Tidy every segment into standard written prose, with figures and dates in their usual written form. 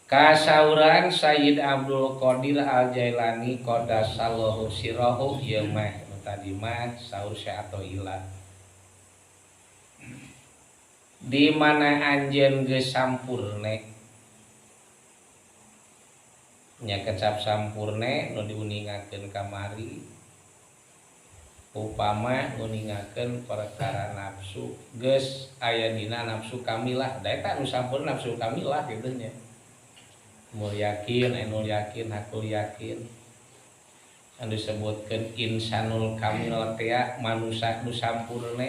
Kasauran Sayyid Abdul Qadir Al-Jailani qaddasallahu sirrahu ieu mah nu tadi mah saur Syekh Athaillah. Di mana anjeun geus sampurne nya kecap sampurne nu diuningakeun kamari upama nguningakeun perkara nafsu geus aya dina nafsu kamilah da eta nu sampurna nafsu kamilah kitu nya. Mul yakin, ainul yakin, hakul yakin. Anu disebutkeun insanul kamil teh manusa nu sampurna.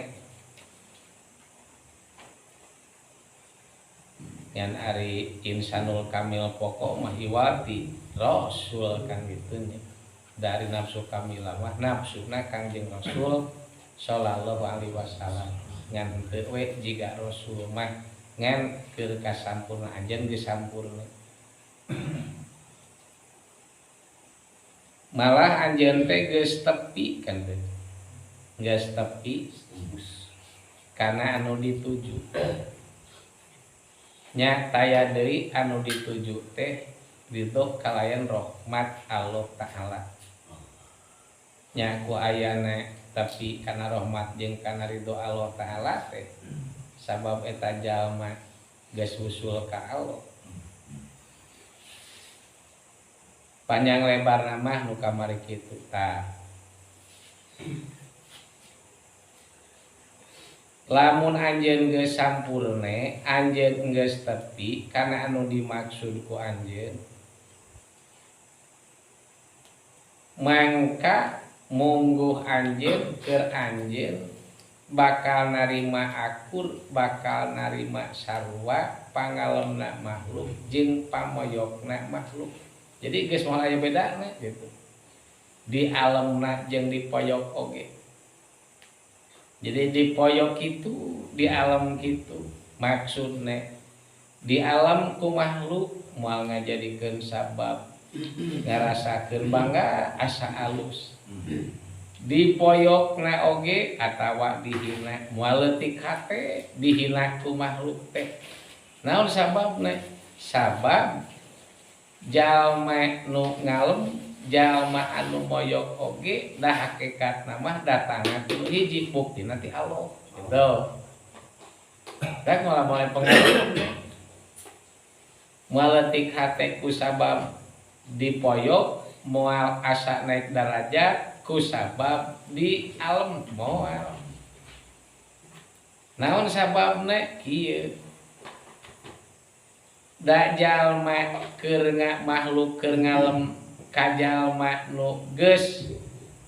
Ngan ari insanul kamil pokok mah iwati rasul kan kitu nya. Dari nafsu kamilah mah nafsuna Kangjeng Rasul sallallahu alaihi wasallam. Ngan henteu we jiga rasul mah ngan keur kasampurna anjeun geus sampurna. Malah anjeun teh geus tepi kan teh. Geus tepi kana anu dituju. Nya taya deui anu dituju teh ridho kalayan rahmat Allah Ta'ala. Nya ku ayana tepi kana rahmat jeung kana ridho Allah Ta'ala teh sabab eta jalma geus usul ka Allah. Panjang lebar nama nu kamari kitu tah. Lamun anjeun geus sampurne, anjeun geus tepi kana anu dimaksud ku anjeun, mangka mungguh anjeun keur anjeun bakal narima akur, bakal narima sarua pangalemna makhluk jeung pamoyokna makhluk. Jadi geus moal aya bedana gitu. Di alamna jeung di poyok oge. Jadi di poyok kitu, di alam kitu. Maksudna di alam ku makhluk moal ngajadikeun sabab ngarasakeun bangga asa alus. Di poyokna oge atawa dihina moal leutik hate dihina ku makhluk teh. Naon sababna? Sabab jalma nu ngalem jalma anu moyok oge dah hakikatna mah datangna ti hiji buktina ti Allah gitu. Rek moal moal pengaruh moal leutik hate ku sabab dipoyok moal asa naik darajat ku sabab di alam moal. Naon sababna kieu? Da jalma keur makhluk keur ngalem ka jalma nu geus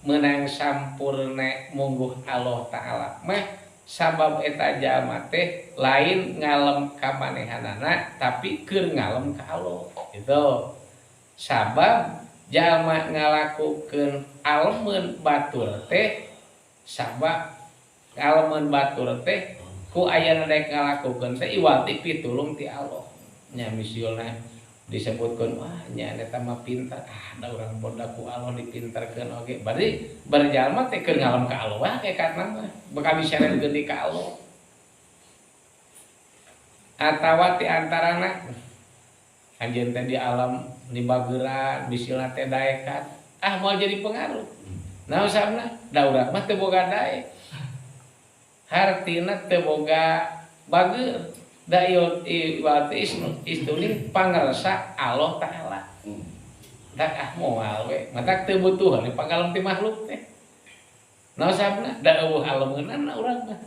meunang sampurna mungguh Allah Ta'ala mah sabab eta jalma teh lain ngalem ka manehanana tapi keur ngalem ka Allah gitu. Sabab jalma ngalakukeun alemeun batur teh sabab alemeun batur teh ku ayana rek ngalakukeun teh iwati pitulung ti Allah. Nya misilna disebutkeun wah nya eta mah pintar ah da urang bodak ku Allah dipintarkeun oge bari berjalma teh keur ngalem ka Allah hakikatna mah bakal diseretkeun di ka Allah. Atawa ti antarana anjeun teh di alam dibageuran misilna teh daekan ah moal jadi pengaruh. Naon sababna? Da urang mah teu boga daek. Hartina teu boga bageur. Da iwati istuning pangersa Allah Ta'ala. Tak ah moal we, matak teu butuhan pangalem ti makhluk teh. Naon sababna? Da eueuh alemeunana urang mah.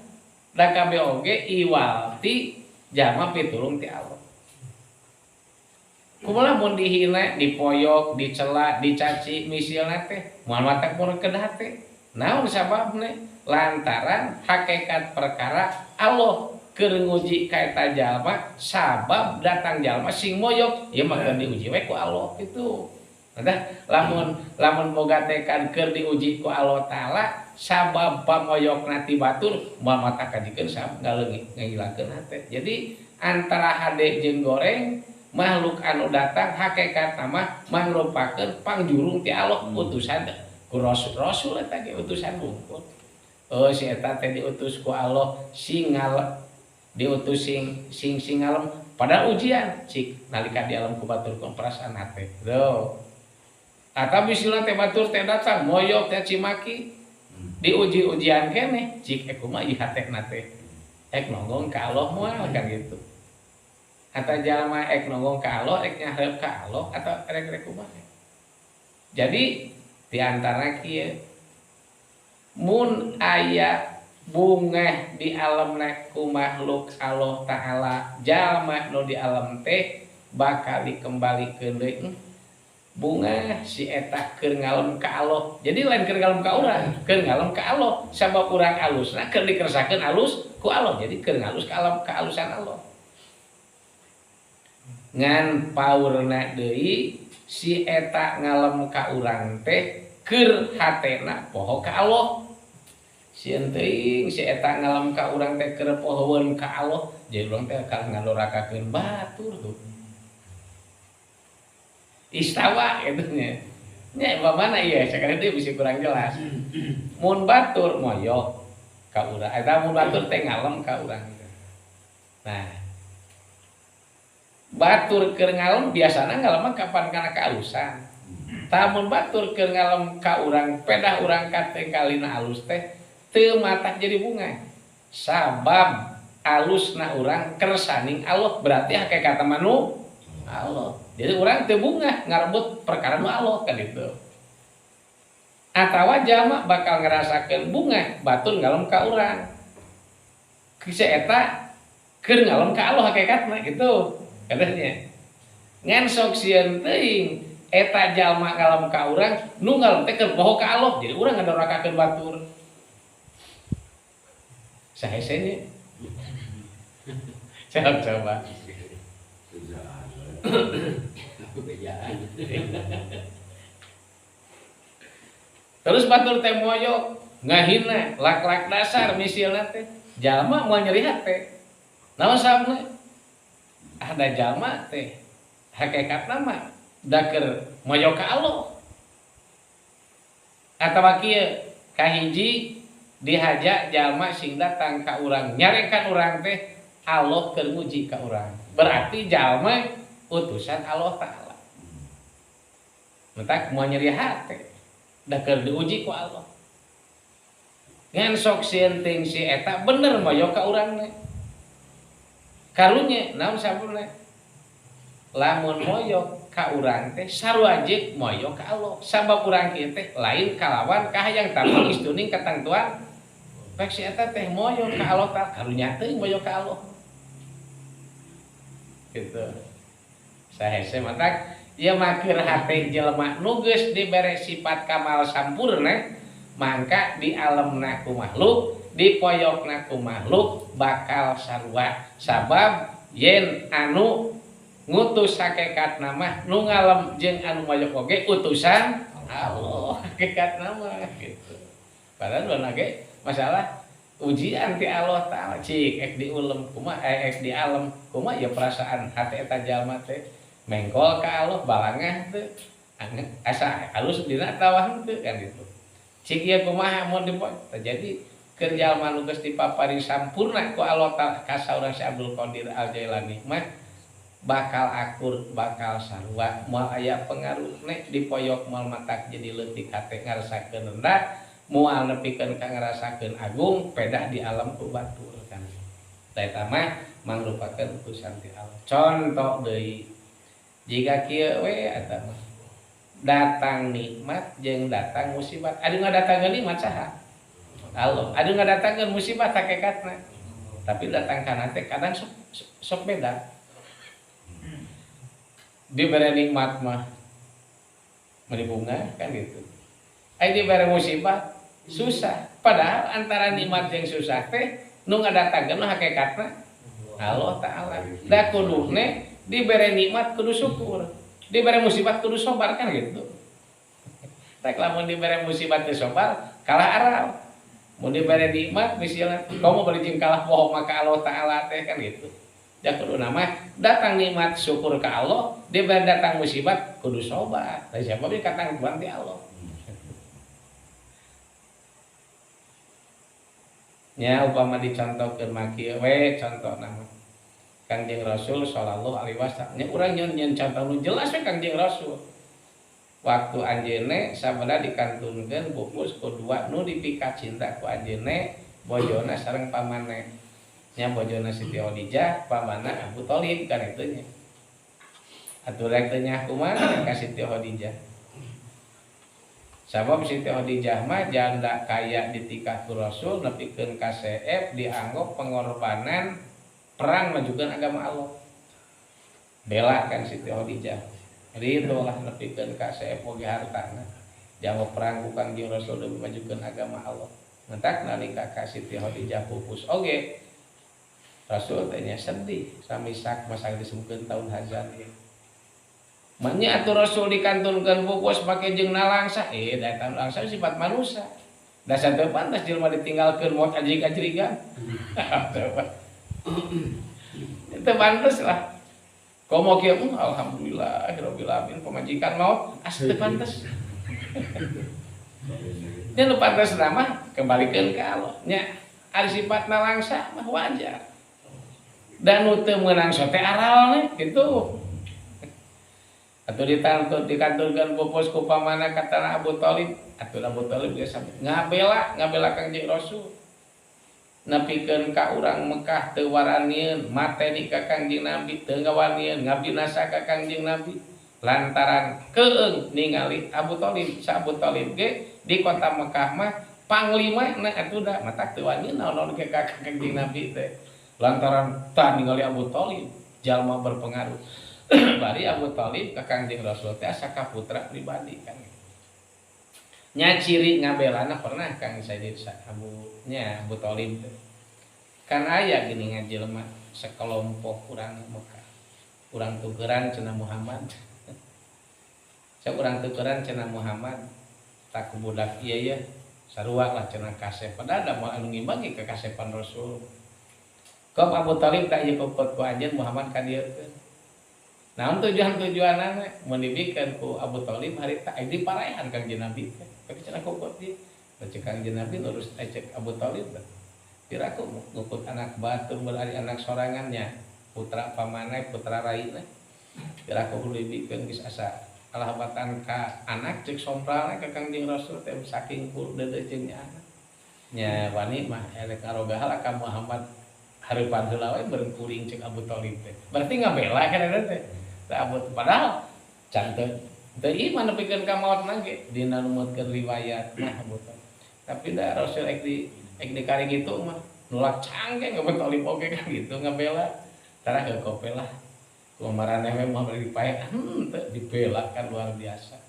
Da kabeh oge iwati jalma pitulung ti Allah. Kumaha mun dihina, dipoyok, dicela, dicaci misilna teh, moal matak mun kedah teh. Naon sababna? Lantaran hakikat perkara Allah keur nguji ka eta jalma sabab datang jalma sing moyok ieu mah keur diuji we ku Allah kitu. Tah lamun lamun boga tekad keur diuji ku Allah Ta'ala sabab pamoyokna ti batur moal mata kajikeun sabab ngaleungit ngahilangkeun hate. Jadi antara hade jeung goreng makhluk anu datang hakikatna mah mangrupakeun pangjurung ti Allah utusan ku rasul, rasul eta ge utusan wungkul. Oh si eta teh diutus ku Allah sing diutus sing sing sing ngalem padahal ujian cik nalika di alam ku batur ku perasaan hate tuh atau misalnya teh batur teh datang moyok teh cimaki diuji ujian keneh cik kumaha ieu hatena teh ek nonggong ka Allah moal kan gitu atau jalma ek nonggong ka Allah ek nyahrep ka Allah atau rek-rek kumaha. Jadi di antara kieu mun aya bungah di alam ku makhluk Allah Ta'ala jalma nu di alam teh bakal dikembalikeun deui bungah si eta keur ngalem ka Allah. Jadi lain keur ngalem ka urang, keur ngalem ka Allah sabab urang alusna keur dikersakeun alus ku Allah. Jadi keur ngalus ka alam kaalusan Allah. Ngan paurna deui si eta ngalem ka urang teh keur hatena poho ka Allah. Sieun teuing si eta ngalem ka urang teh keur pohoeun ka Allah, jadi urang teh kalah ngadorakakeun batur tuh. Istawa kitu nya. Nya mana ieu sakali deui bisa kurang jelas. Mun batur moyok ka urang, eta mun batur teh ngalem ka urang. Nah, batur keur ngalem biasana ngalem kapan kana kaalusan. Tamun batur keur ngalem ka urang pedah urang katinggalina alus teh teu matak jadi bunga. Sabab alusna urang kersaning Allah berarti hakikatna mah nu Allah. Jadi urang teu bunga ngarebut perkara nu Allah kan itu. Atawa jalma bakal ngerasakeun bunga batur ngalem ka urang. Kisah eta keur ngalem ka Allah hakikatna gitu. Katanya ngan sok sieun teuing eta jalma ngalem ka urang nu ngalem teh keur poho ka Allah jadi urang ngadorakakeun batur sahese nya coba terus batur teh moyok ngahina lak-lak dasar misilna teh jalma moal nyeri hate naon sababna ada jalma teh hakikatna mah da keur moyok ka Allah atawa kieu kahiji dihaja jalma sing datang ka urang nyarekan urang teh Allah keur nguji ka urang berarti jalma utusan Allah Ta'ala mentak moal nyeri hate da keur diuji ku Allah ngan sok sieun teuing si eta bener moyok ka urang teh karunya naon sababna lamun moyok ka urang teh sarua jeung moyok ka Allah sabab urang kieu teh lain kalawan kahayang tapi istuning katangtuan pek si eta teh moyok ka Allah tah karunya teh moyok ka Allah gitu sahese matak ieu mah keur hate jelema nu geus dibere sifat kamal sampurna mangka di alamna ku makhluk dipoyokna ku makhluk bakal sarua sabab yen anu ngutus hakikatna mah nu ngalem jeung anu moyok oge utusan Allah hakikatna mah gitu padahal dua ge masalah ujian ti Allah Ta'ala cik ek diulem kumaha ek di alam kumaha ya perasaan hate eta jalma teh mengkol ka Allah balangah teu asa alus dina atawa henteu kan gitu cik ieu kumaha mun dipoyok jadi keur jalma nu geus dipapari sampurna ku Allah Ta'ala ka saurang Si Abdul Qadir Al Jailani mah bakal akur bakal sarua moal aya pengaruh nek dipoyok moal matak jadi leutik hate ngarasakeun rendah moal nepikeun ka ngarasakeun agung pedah di alam ku batur kan da eta mah mangrupakeun utusan ti Allah. Contoh deui jika kieu we eta mah datang nikmat jeung datang musibah anu ngadatangkeun nikmat saha Allah anu ngadatangkeun musibah hakikatna tapi datang kana teh kadang sok beda dibere nikmat mah meuni bunga kan gitu ai dibere musibah susah padahal antara nikmat jeung susah teh nu ngadatangkeun mah hakikatna Allah Ta'ala da kudune dibere nikmat kudu syukur dibere musibah kudu sabar kan gitu rek lamun dibere musibah teh sabar kalah aral mun dibere nikmat misalnya kamu bari jeung kalah poho maka Allah Ta'ala teh kan gitu ya kudu nama datang nikmat syukur ke Allah dibere datang musibah kudu sabar da siapa bi katangguhan ti Allah nya upama dicontohkeun mah kieu we contohna mah Kangjeng Rasul sallallahu alaihi wasallam. Nya urang nyeun contoh nu jelas we Kangjeng Rasul. Waktu anjeunna sabada dikantunkeun pupus ku dua nu dipika cinta ku anjeunna, bojona sareng pamane. Nya bojona Siti Khadijah, pamanna Abu Thalib kan itu nya. Atuh rek teu nya kumaha ka Siti Khadijah. Sabab Siti Khadijah mah janda kaya ditikah ku Rasul nepikeun ka CF dianggap pengorbanan perang majukeun agama Allah. Bela kan Siti Khadijah. Ridho lah nepikeun ka CF oge hartana. Dianggap perang ku Kangjeng Rasul demi majukeun agama Allah. Mentak nalika ka Siti Khadijah pupus oge Rasul teh nya sedih samisak masa disebutkeun tahun hazan ieu. Manya atuh Rasul dikantunkeun pupus make jeung nalangsa, da eta nalangsa sifat manusia. Dasar teu pantas jelema ditinggalkeun maot ajrig-ajrigan. Teu pantes lah. Komo kieu, alhamdulillah rabbil alamin pamajikan maot, asa teu pantes. Nya nu pantes mah kembalikeun ka Allah. Nya ari sifat nalangsa mah wajar. Dan nu teu meunang sote aralna kitu. Atuh ditantun dikantunkeun pupus ku pamana katana Abu Thalib, atuh Abu Thalib geus ngabela, ngabela Kangjeng Rasul. Nepikeun ka urang Mekah teu waranieun mateni ka Kangjeng Nabi, teu ngawanieun ngabinasa ka Kangjeng Nabi lantaran keung ningali Abu Thalib. Sa Abu Thalib ge di kota Mekah mah panglima na atuh da matak teu wani naon-naon ke ka Kangjeng Nabi teh. Lantaran tah ningali Abu Thalib jalma berpengaruh. Bari Abu Thalib ka Kangjeng Rasul teh asa ka putra pribadi kan. Nya ciri ngabelana pernah Kang Sayyid Abu nya Abu Thalib teh. Kan aya gini ngajelema sekelompok urang Mekah. Urang tukeran cenah Muhammad. Sok urang tukeran cenah Muhammad tak ku budak ieu ye sarua lah cenah kasep. Padahal da moal anu ngimbangi ka kasepan Rasul. Kop Abu Thalib tak ieu kokot ku anjeun Muhammad ka dieukeun. Naon tujuan-tujuanana mun dibikeun ku Abu Thalib harita diparaehan Kangjeng Nabi teh. Tapi cenah kokot ieu. Baca Kangjeng Nabi lurus cek Abu Thalib teh. Piraku ngukut anak batur berari anak sorangannya putra pamane putra raina. Piraku kudu dibikeun geus asa alhabatan ka anak cek sompralna ka Kangjeng Rasul teh saking ku deudeuh nya anak. Nya wani mah elek ngarogahala ka Muhammad hareupan heula we beureum kuring cek Abu Thalib teh. Berarti ngabela kan eta teh. Tah Abu padahal can teu teu iman nepikeun ka maot ge dina numutkeun riwayat mah Abu Thalib. Tapi da Rasul ek di kari kitu mah nulak cangkeng Abu Thalib oge kan gitu ngabela. Tara heuh kope lah. Kumaraneh we mah bari dipae teu dibela kan luar biasa.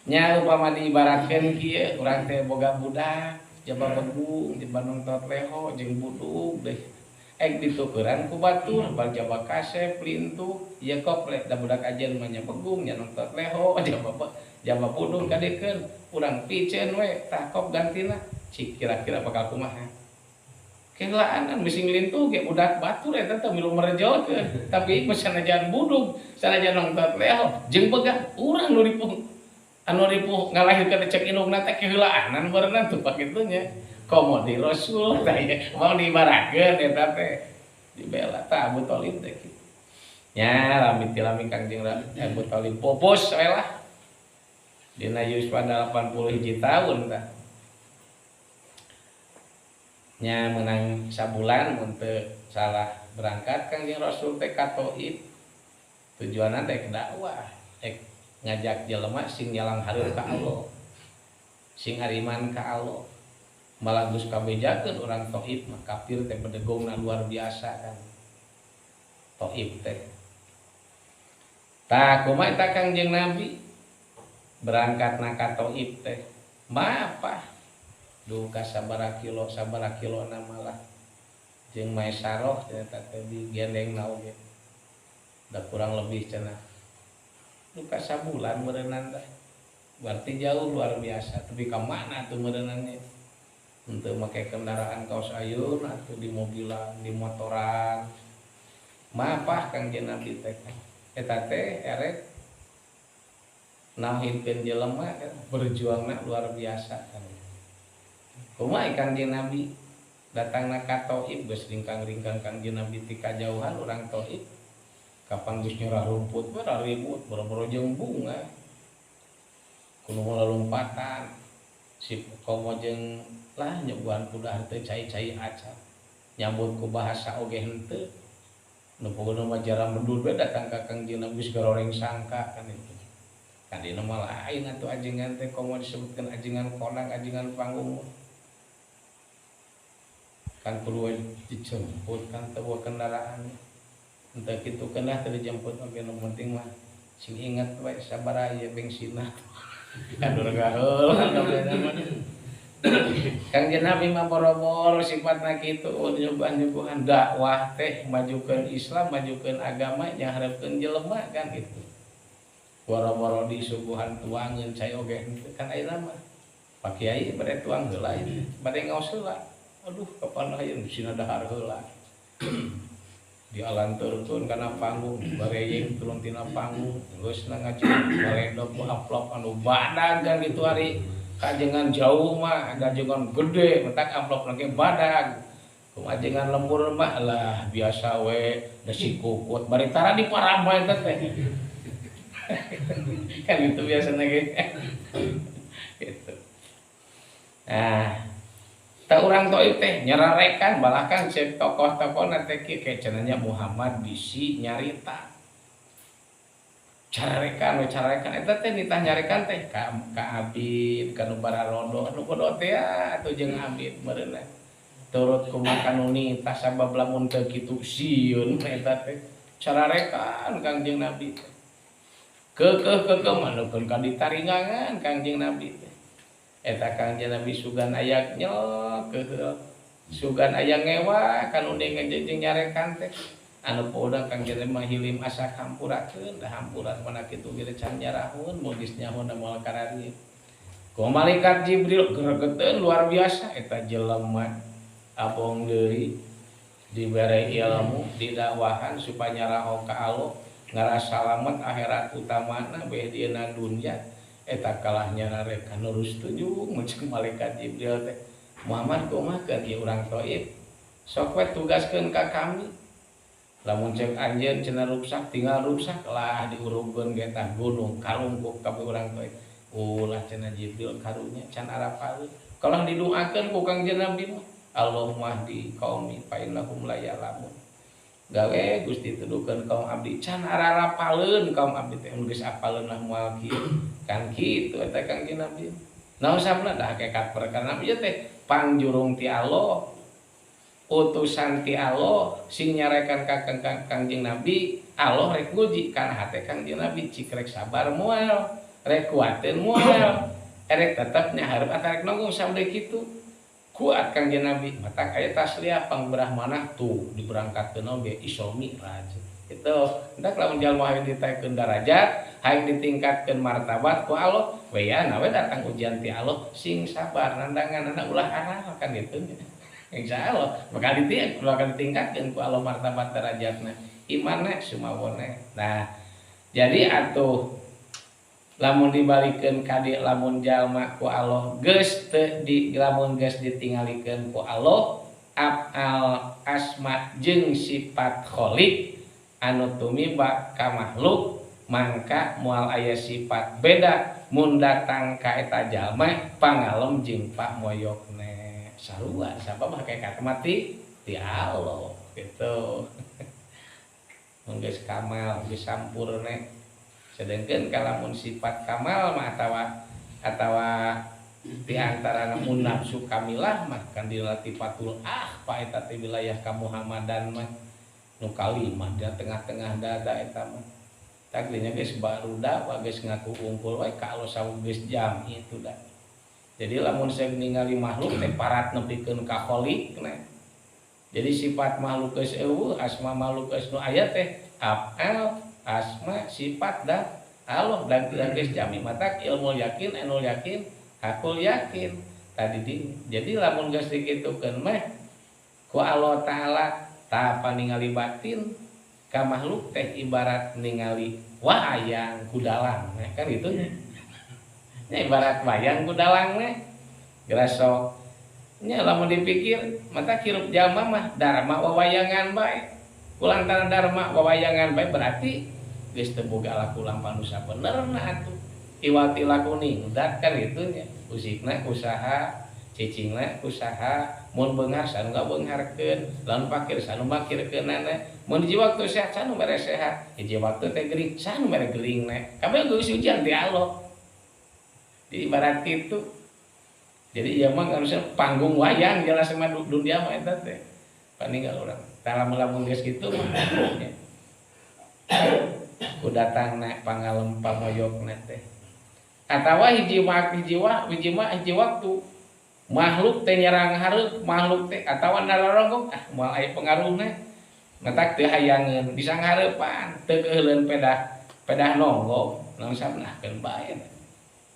Nya upama diibaratkeun kieu urang teh boga budak jaba begung jaba nongtot leho jeung budug deh. Ek ditukeran ku batur bal jaba kasep lintuh ieu koplek da budak ajeun mah nya begung nya nongtot leho jaba budug kadekeun urang piceun we tah kop gantina cik kira-kira bakal kumaha. Kehelaan kan bisi lintuh ge budak batur eta teh milu merejolkeun tapi mah sanajan budug sanajan nongtot leho jeung begah urang nu ripuh anu ripuh ngalahirkeun cek indungna teh keheulaanan berenang tuh pak kitu nya. Komo di Rasul tah ieu mau diibaratkeun eta teh dibela tah Abu Thalib teh kitu. Nya lami tilami Kangjeng Abu Thalib pupus we lah. Dina yuswa 81 tahun tah. Nya menang sabulan mun teu salah berangkat Kangjeng Rasul teh ka Thaif. Tujuanna teh dakwah, ek ngajak jelema sing nyalang hareup ka Allah. Sing ariman ka Allah. Malah geus kabejakeun urang Thaif mah kafir teh bedegongna luar biasa kan. Thaif teh. Tah kumaha eta Kangjeng Nabi berangkatna ka Thaif teh? Mapah duka sabaraha kilo sabaraha kilona malah jeung Maisaroh cenah teh digendengna oge. Da kurang lebih cenah duka sabulan meureunnan teh. Berarti jauh luar biasa. Tapi ka mana tuh meureunannya? Untuk make kendaraan kaos ayeuna atuh di mobilan, di motoran. Mapah Kangjeng Nabi teh. Eta teh erek nauhidkeun jelema berjuangna luar biasa kan. Kumaha Kangjeng Nabi Datangna ka Thaif geus ringkang-ringkang Kangjeng Nabi ti kajauhan urang Thaif. Kapan geus nyerah rumput we ribut boro-boro jeung bunga. Kudu lompatan si komo jeung lah nyuguhan kuda teh cai-cai acan. Nyambut ku bahasa oge henteu. Nu pokona mah jarang medul we datang ka Kangjeng Nabi geus garoreng sangka kan itu. Kan dina mah lain atuh ajengan teh komo disebutkeun ajengan konang ajengan panggung. Kan kudu dijemput kan teu kendaraan. Henteu kitu keunah teu dijemput oge nu penting mah sing ingat we sabaraha ieu bengsina. Kadur gaheul Kangjeng Nabi mah boro-boro sifatna kitu nyuguhan-nyuguhan dakwah teh majukeun Islam, majukeun agama, nyaharepkeun jelema kan gitu. Boro-boro disuguhan tuangeun cai oge henteu kan ayeuna mah. Pak Kiai bade tuang heula ieu, bade ngaos heula. Aduh kapan aya sina dahar heula. Dialanturkeun kana panggung, bareyeng turun tina panggung, geus ngaji baledog ku amplop anu badag kan kitu ari kajengan jauh mah, kajengan gede, mentak amplop lagi badag. Kumajengan lembur mah lah biasa we dasi kukut bari tara diparamba eta teh. Kan itu biasanya ge. Gitu. Nah, ta urang Thaif teh nyararekan balakan cek tokoh-tokohna teh kieu kayak cenah Muhammad bisi nyarita. Cararekan we cararekan eta teh nitah nyarekan teh ka Abid ka nu bararodo anu bodo teh atuh jeung Abid meureunna. Turut kumaha nu nitah sabab lamun teu kitu sieun eta teh. Cararekan Kangjeng Nabi teh. Keukeuh keukeuh manukeun ka ditaringangan Kangjeng Nabi teh. Eta Kangjeng Nabi sugan aya nyel keukeuh. Sugan aya ngewa ka nu jeung nyarekan teh. Anu podang Kangjeng Nabi mah hilim asa kampurakeun da hampuran mana kitu ge can nyarahun mun geus nyaho da moal kararieu. Ku malaikat Jibril gregeteun luar biasa eta jelema abong deui dibere ilmu didakwahan supaya nyaraho ka Allah ngarasa salamet akhirat utamana beh dieuna dunya eta kalah nyararekan nurus tunjung mun malaikat Jibril teh Muhammad kumaha keur ieu urang Thaif sok we tugaskeun ka kami lamun cek anjeun cenah ruksak tinggal ruksak lah diurugkeun ge tah gunung karungkup kabeh urang Thaif ulah cenah Jibril karunya can arapaleun kalah didoakeun ku Kangjeng Nabi mah Allahumma hdi qaumi fa innahum la ya'lamun gawe Gusti tuduhkeun kaum abdi can ararapaleun kaum abdi teh geus apaleun lah moal kieu kan kitu eta Kangjeng Nabi naon sabna da hakikat perkara ieu teh pangjurung ti Allah utusan ti Allah sing nyarekan ka Kangjeng Nabi Allah rek nguji kana hate Kangjeng Nabi cik rek sabar moal rek kuateun moal erek tetep nyaharep atawa rek nanggung sampe kitu kuat Kangjeng Nabi matak aya tasliah pangbrahmanah tuh diberangkatkeun oge Isra Mi'raj itu hendak lamun jalma hayang ditaekkeun darajat hayang ditingkatkeun martabat ku Allah weyana we datang ujian ti Allah sing sabar nandanganana ulah aral kan gitu insyaallah bakal ditingkatkeun ku Allah martabat darajatna imanna sumawona. Nah jadi atuh lamun dibalikeun ka dieu lamun jalma ku Allah geus teu di lamun geus ditingalikeun ku Allah afal asma jeung sifat khaliq anu tumiba ka makhluk mangka moal aya sifat beda mun datang ka eta jalma pangalem jeung pamoyokna sarua sabab hakikat mati ti Allah gitu. Mun geus kamal geus sampurna sedangkan kalamun sifat kamal mah atawa di antara mun nafsu kamilah mah kan dilatifatul akhfa eta teh wilayah kamuhammadan mah nu kalimah di tengah-tengah dada eta mah takdinya geus baruda geus ngaku unggul wae ka Allah sawu geus jam itu da. Jadi lamun saya ningali makhluk teh parat nepikeun ka khaliqna. Jadi sifat makhluk geus eueuh, asma makhluk geus nu aya teh afal, asma, sifat dah Allah dan geus jami matak ilmu yakin, ainul yakin, hakul yakin. Tadi di jadi lamun geus dikitukeun mah ku Allah Taala tapa ningali batin ka makhluk teh ibarat ningali wayang ku dalang kan gitu nya. Ibarat wayang ku dalang mah gerasok Nya lamun dipikir mata hirup jalma mah dharma wawayangan bae. Kulantaran dharma wawayangan bae berarti geus teu boga laku lampah nu sabenerna atuh. Iwati laku ningdat kan kitu nya. Usikna usaha, cicingna usaha, mun beunghar sanu ngabeungharkeun, lamun pakir sanu makirkeunana. Mun hiji waktu sehat sanu mere sehat, hiji waktu teh gering sanu mere geringna. Kabeh geus ujian ti Allah. Jadi ibarat kitu. Jadi ieu mah harusnya panggung wayang jelas mah dunia mah eta teh. Paninggal urang. Tah lamun-lamun geus kitu mah nya. Ku datangna pangalem pamoyokna teh. Atawa hiji hiji wa hiji mah hiji waktu makhluk teh nyerang hareup makhluk teh atawa nararonggong ah moal aya pengaruhna. Matak teu hayangeun bisa ngahareupan teu keuheuleun pedah pedah nonggong naon sabna keun bae.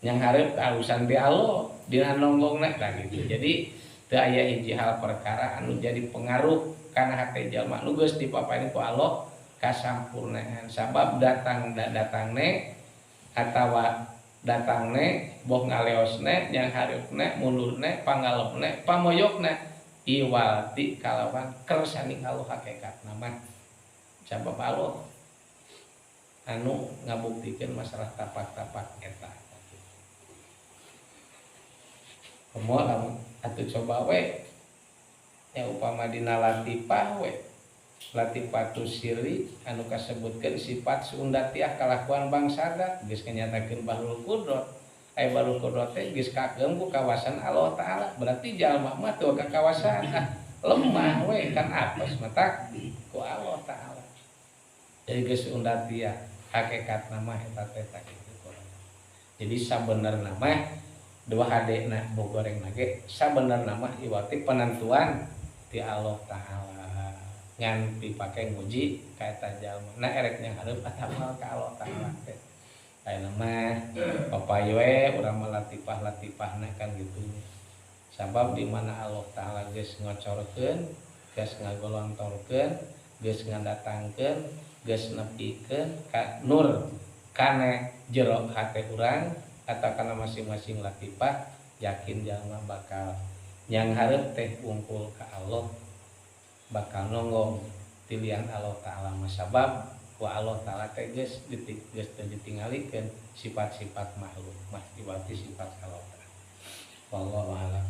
Yang hareup kahalusan ti Allah dina nonggongna tah kitu. Jadi teu aya hiji hal perkara anu jadi pengaruh kana hate jalma nu geus dipaparin ku Allah kasampurnaan. Sabab datang datangne atawa datangne boh ngaleosne yang hareupne mundurne pangalepne pamoyokna iwal ti kalawan kersaning Allah hakikatna mah. Sabab Allah anu ngabuktikeun masalah tapak-tapak eta. Komo lamun atuh coba we ya upama dina latifah we latifatus sirri anu kasebutkeun sifat suundatiah kalakuan bangsada geus nyatakeun bahrul qudrat. Aya bahrul qudrat teh geus kakeum ku kawasan Allah Taala berarti jalma mah teu kakawasan ah lemah we kan apes matak ku Allah Taala. Jadi geus suundatiah hakikatna mah eta teh kitu. Jadi sabenerna mah dua hadena bogoreng ge sabenerna mah iwati penentuan ti Allah Taala ngan dipake nguji ka eta jalma na erek nya hareup atawa ka Allah Taala teh. Ayeuna mah papayu we urang mah latifah-latifahna kan gitu. Sabab di mana Allah Taala geus ngocorkeun, geus ngagolontorkeun, geus ngadatangkeun, geus nepikeun ka nur kana jero hate urang atau kana masing-masing latifah yakin jalma bakal yang hareup teh wungkul ka Allah bakal nonggong tilian Allah Taala sabab ku Allah Taala teh geus geus teu ditingalikeun sifat-sifat makhluk mah iwati sifat Allah Taala. Wallahu a'lam.